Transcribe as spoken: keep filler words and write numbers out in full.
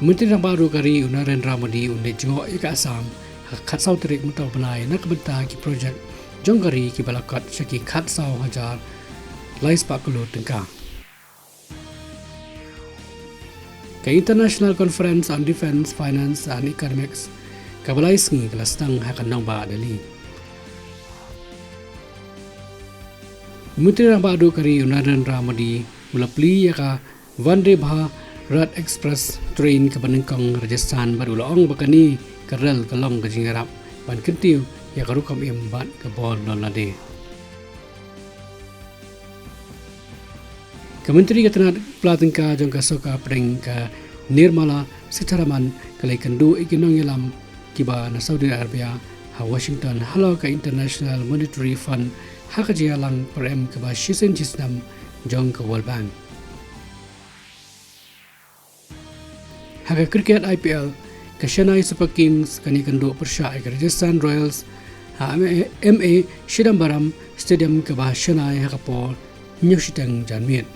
Myntri Rangbah Duh ka ri u Narendra Modi un leit jngoh ïa ka Assam ha ka khatsaw tarik mynta u bnai na ka bynta ki projek jong ka ri kiba la kot sha ki khatsaw hajar lai spah klur tyngka. Ka International Conference on Defence, Finance and Economics kaba lai sngi ka la sdang ha ka nongbah Delhi. Myntri Rangbah Duh ka ri u Narendra Modi u la plie ïa ka Vande Bharat Express train kaba nyngkong Rajasthan bad u la ong ba kane ka rel ka long ka jingïarap ban kyntiew ïa ka rukom im bad ka bor lade. Ka Myntri ka tnad pla tyngka jong ka Sorkar Pdeng ka Nirmala Sitharaman ka la ïakynduh ïa ki nongïalam kiba na Saudi Arabia ha Washington halor ka International Monetary Fund ha ka jingïalang pyrem kaba shisien shisnem jong ka World Bank. Ha ka cricket I P L, ka Chennai Super Kings kan ïakynduh pyrshah ïa ka Rajasthan Royals ha M A Chidambaram Stadium kaba ha Chennai ha ka por hynñiew shiteng janmiet.